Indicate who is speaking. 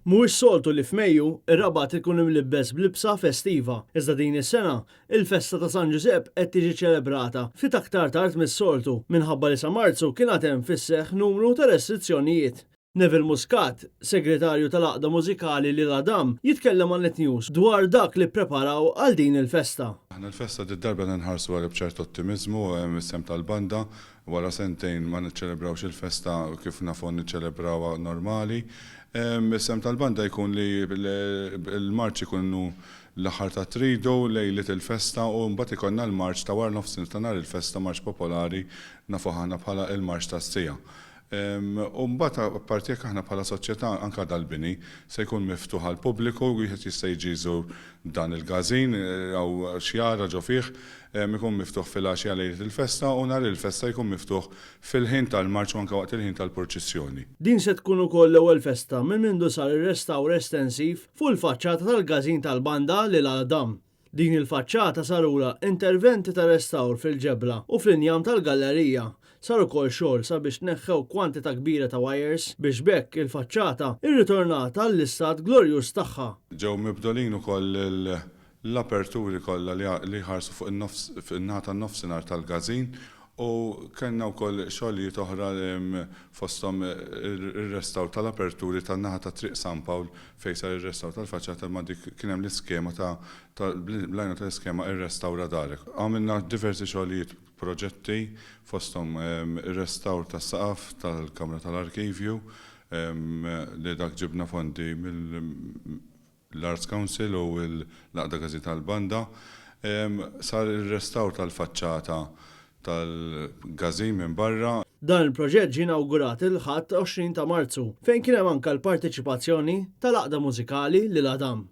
Speaker 1: Mhuwiex soltu li f'Mejju, ir-Rabat ikun imlibbes b'libsa festiva, iżda din is-sena, il-festa ta' San Ġużepp qed tiġi ċelebrata ftit aktar tard mis-soltu minħabba li sa Marzu kien għad hemm fis-seħħ numru ta' restrizzjonijiet. Neville Muscat, Segretarju tal-Għaqda Mużikali Lil Adam, jitkellem ma' Net News dwar dak li ppreparaw għal din il-festa.
Speaker 2: Aħna l-festa did-darba nħarsu għaliha b'ċertu ottimiżmu, is-sehem tal-banda, wara sentejn ma niċċelebrawx il-festa kif nafu niċċelebrawha normali. Is-sehem tal-banda jkun li l-marċ ikunu l-aħħar tat-tridu, lejliet il-festa u mbagħad ikollna l-marċ ta' wara nofsinhar ta' nhar il-festa, marċ popolari nafuh aħna bħala il-marċ tas-siegħa. U mbagħad apparti hekk aħna bħala soċjetà anke dal-bini se jkun miftuħ għall-pubbliku, wieħed jista' jiġi jżur dan il-każin hawn x'jara ġo fih, ikun miftuħ filgħaxija lejliet il-festa u nhar il-festa jkun miftuħ fil-ħin tal-marċ u anke waqt il-ħin tal-purċissjoni.
Speaker 1: Din se tkun ukoll l-ewwel festa minn mindu sar ir-restawr estensiv fuq il-faċċata tal-każin tal-banda lil Għadam. Din il-faċċata sarulha interventi ta' restawr fil-ġebla u fl-injam tal-gallerija. Sar ukoll xogħol sabiex tneħħew kwantità kbira ta' wires biex b'hekk il-faċċata rritornat għall-istat glorjuż tagħha.
Speaker 2: Ġew mibdulin ukoll l-aperturi kollha li jħarsu fuq in-naħa tan-nofsinhar tal-każin U kellna wkoll xogħlijiet oħra fosthom ir-restawr tal-aperturi tan-naħa ta' Triq San Pawl fejn sar ir-restawr tal-faċċata imma dik kien hemm l-iskema ta' bl-għajnuna tal-iskema Irrestawra Darek. Għamilna diversi xogħlijiet proġetti fosthom ir-restawr tas-saqaf tal-kamra tal-arkivju li dak ġibna fondi mill l-Arts Council u l-Għaqda Każin tal-Banda. Sar ir-restawr tal-faċċata tal-każin minn barra.
Speaker 1: Dan il-proġett ġie inawgurat il-Ħadd 20 ta' Marzu fejn kien hemm anke l-parteċipazzjoni tal-Għaqda Mużikali Lil Adam.